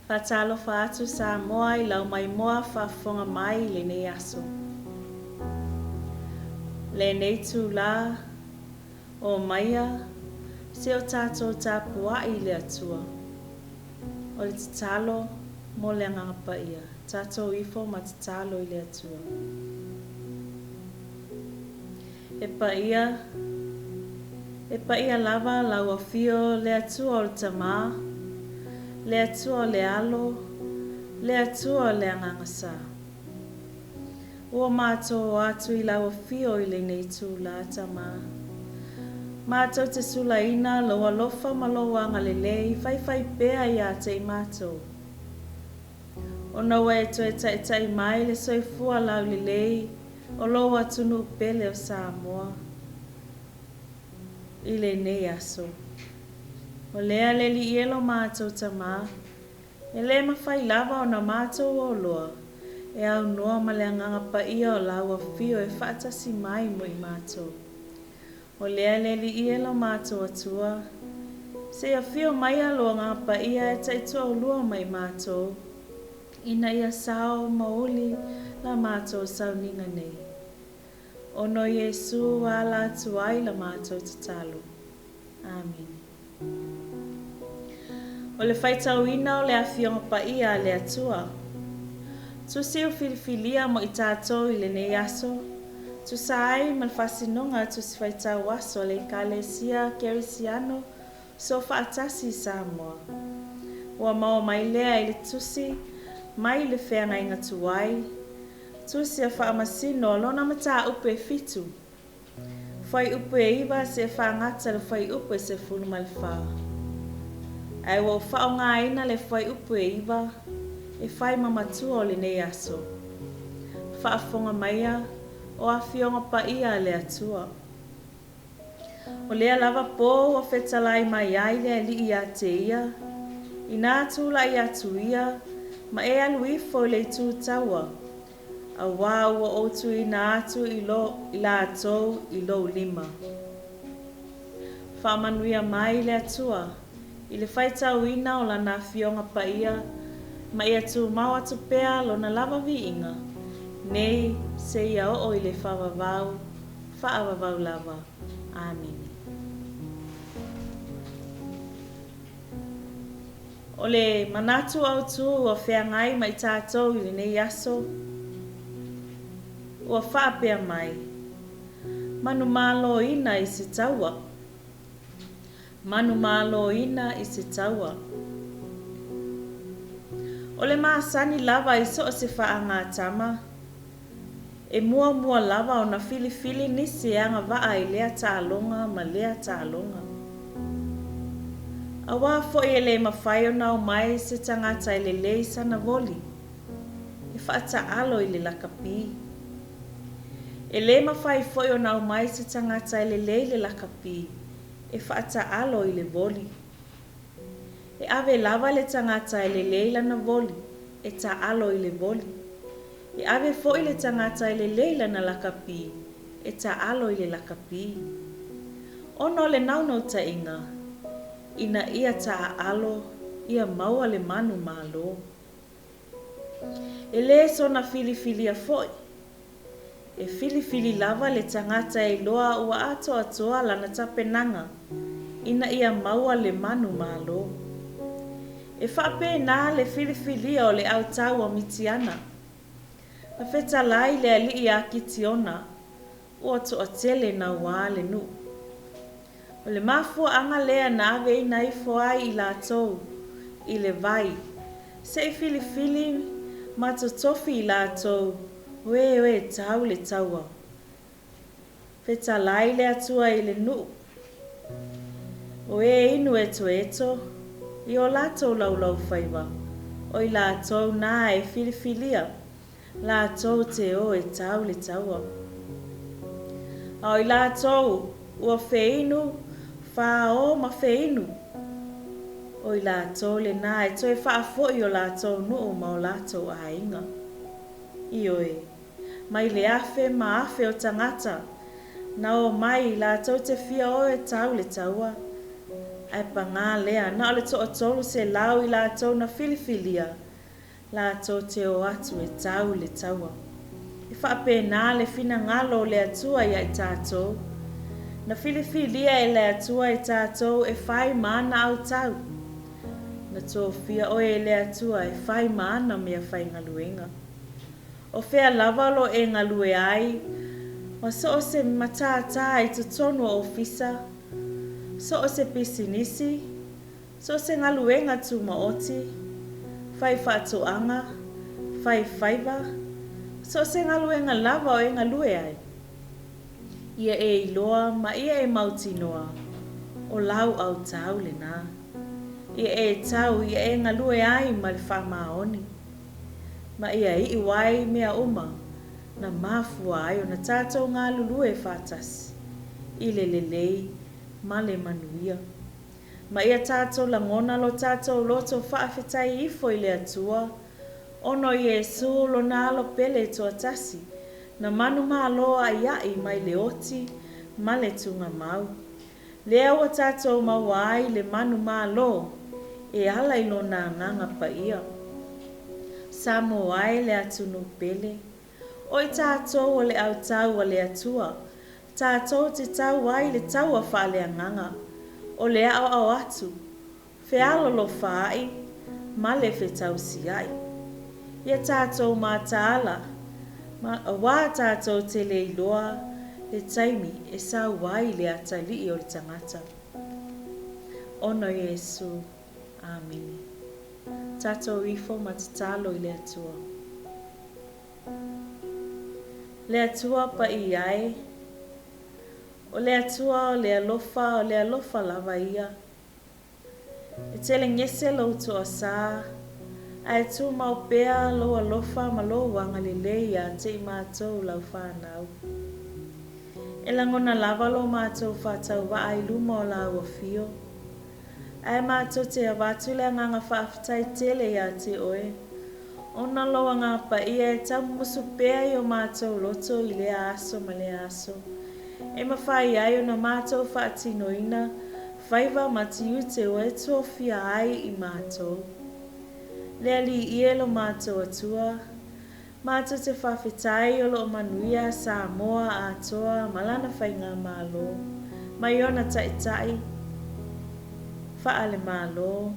Faatalofa atu Samoa i lau maimoa faafofoga mai i lenei aso. Lenei itulā, Omaia se o tatou tapuai i le Atua. O le tatalo mo le Agaga Paia, tatou ifo ma tatalo i le Atua. E paia, e paia lava lau Afio le Atua o le Tama, le Atua o le Alo, le Atua o le Agaga Sa. Ua matou o atu i lau Afio i lenei itulā, Tama. Matou te sulaina lou alofa ma lou agalelei faifaipea ia te i matou. Ona ua e toe taitai mai le soifua laulelei o lou atunuu pele o Samoa i lenei aso. O lea le Alii e lo matou Tama, E le mafai lava ona matou oloa e aunoa ma le Agaga Paia o lau Afio e faatasi mai mo i matou. O lea le Alii e lo matou Atua, se i afio maia lou Agaga Paia e taituaulua ma i matou, ina ia sao ma uli la matou sauniga nei. Ona o Iesu ua ala atu ai la matou tatalo. Amene. O le faitauina o le Afioga Paia a le Atua. Tusi ua filifilia mo i tatou i lenei aso, tusa ai ma le faasinoga Tusi Faitau Aso a le Ekalesia Kerisiano Soofaatasi i Samoa. Ua maua mai lea i le tusi mai le Feagaiga Tuai, Tusi a Faamasino a lona mataupu e fitu. Fuaiupu e iva seia faagata le fuaiupu e 14. Ae ua ou faaaogaina le fuaiupu e iva e fai ma matua o lenei aso. Faafofoga maia, o Afioga Paia a le Atua. O lea lava po ua fetalai mai ai le Alii ia te ia, inā tulai atu ia ma e alu ifo i le itu taua, Auā ua ou tuuina atu i lo i latou i lou lima. Faamanuia mai le Atua i le faitauina o Lana Afioga Paia ma ia tumau atu pea Lona lava viiga nei seia oo i le faavavau faavavau lava. Amene. O le manatu autu ua feagai ma i tatou i lenei aso, ua faapea mai, Manumaloina i se taua. Manumaloina i se taua. O le masani lava i so o se faagatama, E muamua lava ona filifili nisi e agavaa i lea taaloga ma lea taaloga. Auā foi e le mafai ona omai se tagata e lelei sana voli e faataalo i le lakapi. E le mafai foi ona aumai se tagata e lelei le lakapi e faataalo i le voli. E ave lava le tagata e lelei lana voli e taalo i le voli. E ave foi le tagata e lelei lana lakapi e taalo i le lakapi. Ona o le naunautaiga, ina ia taaalo ia maua le manu malo. E le sona filifilia foi. E filifili lava le tagata e iloa ua atoatoa lana tapenaga ina ia maua le manu malo. E faapena le filifilia o le autau a Mitiana. Na fetalai le alii ia Kitiona, ua toatele nauā le nuu. O le mafuaaga lea na aveina ifo ai i latou i le vai, se i filifili ma totofi i latou o e o e tau le taua. Fetalai le Atua i le nuu, o e inu etoeto i o latou laulaufaiva, o i latou na e filifilia latou te o e tau le taua. A o i latou ua feinu, fāō ma feinu, O i latou lenā e toe faafoi o latou nuu ma o latou aiga. Ioe, mai le afe ma afe o tagata na omai latou te fia o e tau le taua, ae pagā lea na o le 300 i latou na filifilia latou te o atu e tau le taua. E faapena le finagalo o le Atua ia i tatou. Na filifilia e le Atua i tatou e fai ma ana autau. Na tofia oe e le Atua e fai ma ana meafaigaluega. O fea lava o lo o e galue ai, ma so o se matata i totonu o ofisa, so o se pisinisi, So o se galuega tūmaoti, fai faatoaga, fai faiva, so o se galuega lava o e galue ai, ia e iloa ma ia e mautinoa, o lau autau lenā. Ia e tau ia e galue ai ma le faamaoni, ma ia iu ai mea uma na mafua ai ona tātou galulue faatasi i le lelei ma le manuia. Ma ia tātou lagona lo tātou loto faafetai ifo i le Atua, ona o Iesū lona Alo pele toatasi, na manumalo a'ia'i mai le oti ma le tugamau. Lea ua tātou maua ai le manumalo e ala i lona Agaga Paia. Samoa e le atunuu pele, o i tātou o le autau a le Atua, Tātou te tau ai le taua faaleagaga, o le aoao atu, fealolofa ai, ma le fetausiai. Ia tātou mataala, ma, auā tātou te le iloa le taimi e sau ai le atalii o le tagata. Ona o Iesu. Amene. Tātou ifo ma tatalo i le Atua. Le Atua paia e. O le Atua o le alofa, o le alofa lava ia. E telegese lou toasā, ae tumau pea lou alofa ma lou agalelei ia te i matou lau fanau. E lagona lava lo matou faatauvaa i luma o lau afio. Ae matou te avatu le agaga faafetai tele ia te oe, ona lou Agaga Paia e taumumusu pea i o matou loto i lea aso ma lea aso, e mafai ai ona matou faatinoina faiva ma tiute ua e tofia ai i matou. Le Alii e lo matou Atua, Matou te faafetai o lo o manuia Samoa atoa ma lana faigamalo, mai ona taitai faale-Malo.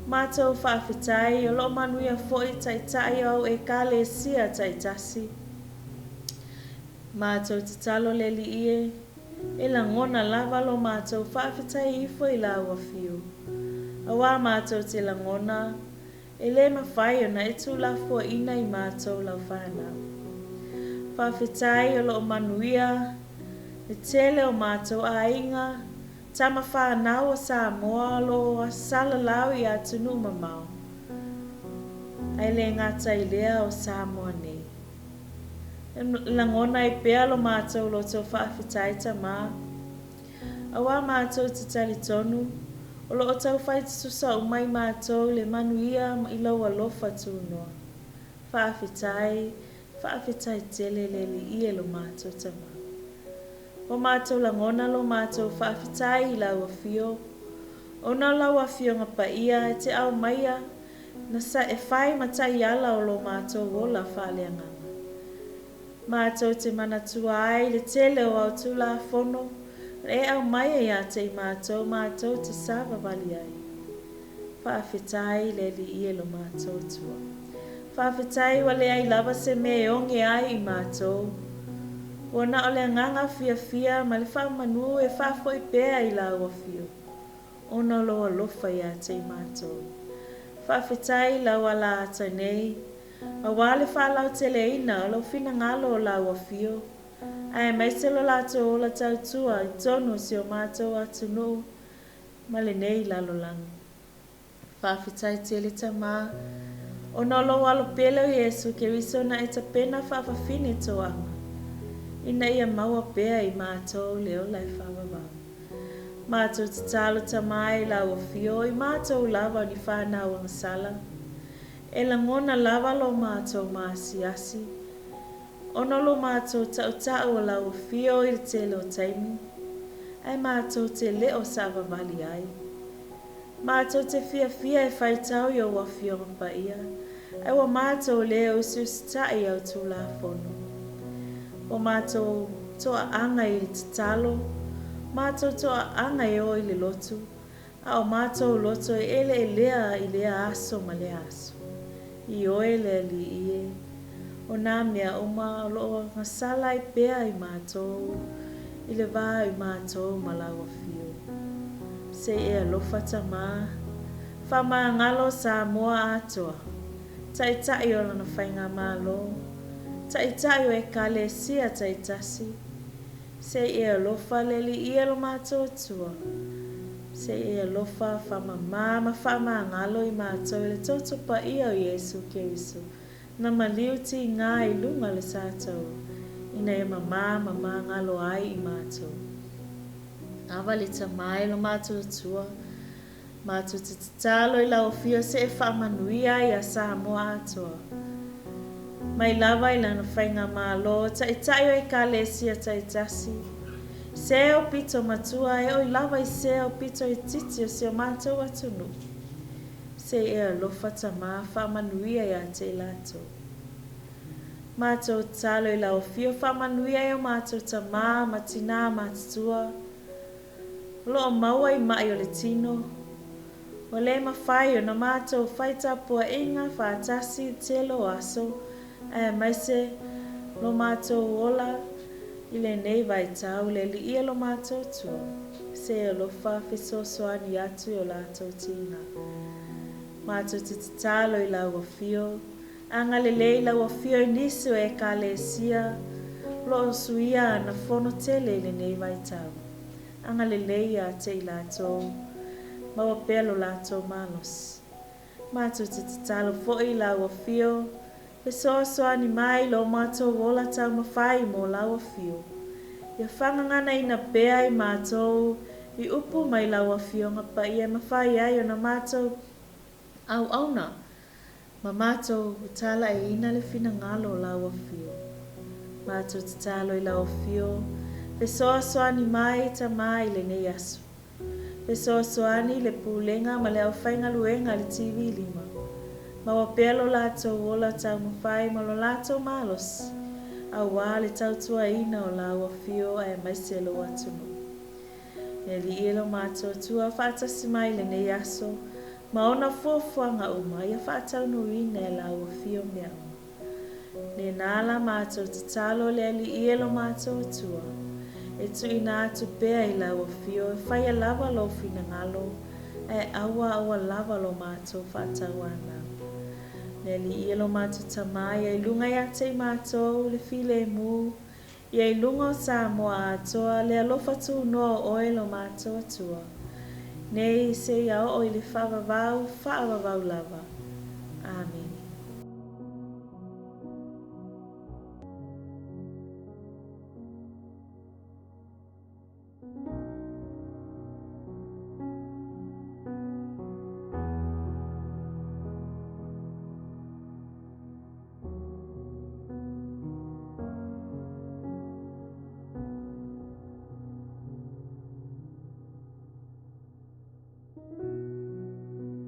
Matou faafetai o lo o manuia foi taitai o au Ekalesia taitasi. Matou tatalo le Alii e, e lagona lava lo matou faafetai ifo i lau Afio. Auā matou te lagona E le mafai ona e tuulafoaiina i matou lau fanau. Faafetai o lo o manuia le tele o matou aiga, tama fanau o Samoa o lo o salalau i atunuu mamao, ae le gata i lea o Samoa nei. E lagona ai pea lo matou loto faafetai Tama. Auā mātou te talitonu, o lo o taufai tutusa uma i mātou le manuia i lou alofa tunoa. Faafetai, faafetai tele le Alii e lo mātou Tama. Ua mātou lagona lo mātou faafetai i lau Afio, ona o lau Afioga Paia e te aumaia na sa e fai ma taiala o lo mātou ola faaleagaga. Mātou te manatua ai le tele o au Tulafono e aumaia ia te i mātou mātou te sāvavali ai. Faafetai le Alii e lo mātou Atua. Faafetai ua leai lava se mea e oge ai i mātou. Ua na o le agaga fiafia ma le faamanu e faafoi pea i lau Afio, ona o lou alofa ia te i mātou. Faafetai i lau ala ata nei, Auā le faalauteleina o lou finagalo o lau afio, aemaise lo latou ola tautua i tonu o si o matou atunuu ma lenei lalolagi. Faafetai tele Tamā, ona o lou Alo pele o Iesu Keriso na e tapena faafafine toaga, ina ia maua pea i matou le ola e faavavau. Matou tatalo Tama i lau Afio i matou lava o ni fanau agasala. E lagona lava lo matou maasiasi ona o lo matou tautau o lau Afio i le tele o taimi, ae matou te le o savavali ai. Matou te fiafia e faitau i ou Afioga Paia, ae ua matou le usiusitai i au Tulafono. Ua matou toaaga i le tatalo, matou toaaga e o i le lotu, a o matou loto e eleelea i lea aso ma lea aso. Ioe le Alii e, o nā mea uma o lo o agasala ai pea i matou i le va o i matou ma lau Afio. Se i e alofa Tama, faamagalo Samoa atoa, Taitai o lana Faigamalo, Taitai o Ekalesia taitasi, Se i e alofa le Alii e lo matou Atua. Se i e alofa, faamama ma faamagalo i matou i le toto paia o Iesu Keriso, na maliu tigā i luga o le sataua, ina ia mamā ma magalo ai i matou. Ava le Tama e lo matou Atua, Matou te tatalo i lau Afio se e faamanuia ai a Samoa atoa. Mai lava i lana faigamalo, taitai o Ekalesia taitasi, se o pito matua e oi lava i se o pito itiiti o si o matou atunuu. Se i e alofa Tama faamanuia ia te i latou. Matou tatalo i lau Afio faamanuia ai o matou tama ma tinā matutua, O lo o maua i maʻi o le tino, ua le mafai ona matou fai tapuaiga faatasi i le tele o aso aemaise lo matou ola i lenei vaitau le Alii e lo matou Atua, se alofa fesoasoani atu i o latou tiga. Matou te tatalo i lau Afio, agalelei lau Afio i nisi o Ekalesia o lo o suia ana fono tele i lenei vaitau. Agalelei ia te i latou, maua pea lo latou malosi. Matou te tatalo foi i lau Afio, fesoasoani mai lo matou ola taumafai mo lau Afio. Ia fagaganaina pea i matou i upu mai lau Afioga Paia e mafai ai ona matou auauna ma matou talaiina le finagalo o lau Afio. Matou tatalo i lau Afio, fesoasoani mai Tama i lenei aso. Fesoasoani i le pulega ma le aufaigaluega a le TV 5. Maua pea lo latou ola taumafai ma lo latou malosi aua le tautuaina o lau Afio aemaise lou atunuu. Le Alii e lo matou Atua faatasi mai i lenei aso ma ona fuafuaga uma ia faataunuuina e lau Afio mea uma. Lena la matou tatalo le Alii e lo matou Atua, e tuuina atu pea i lau Afio e faia lava lou finagalo ae aua aua lava lo matou faatauanau. Le Alii e lo matou Tama ia i luga ia te i matou le filemu Ia i luga o Samoa atoa le alofa tunoa o oe lo matou Atua, nei seia oo i le faavavau faavavau lava. Amene.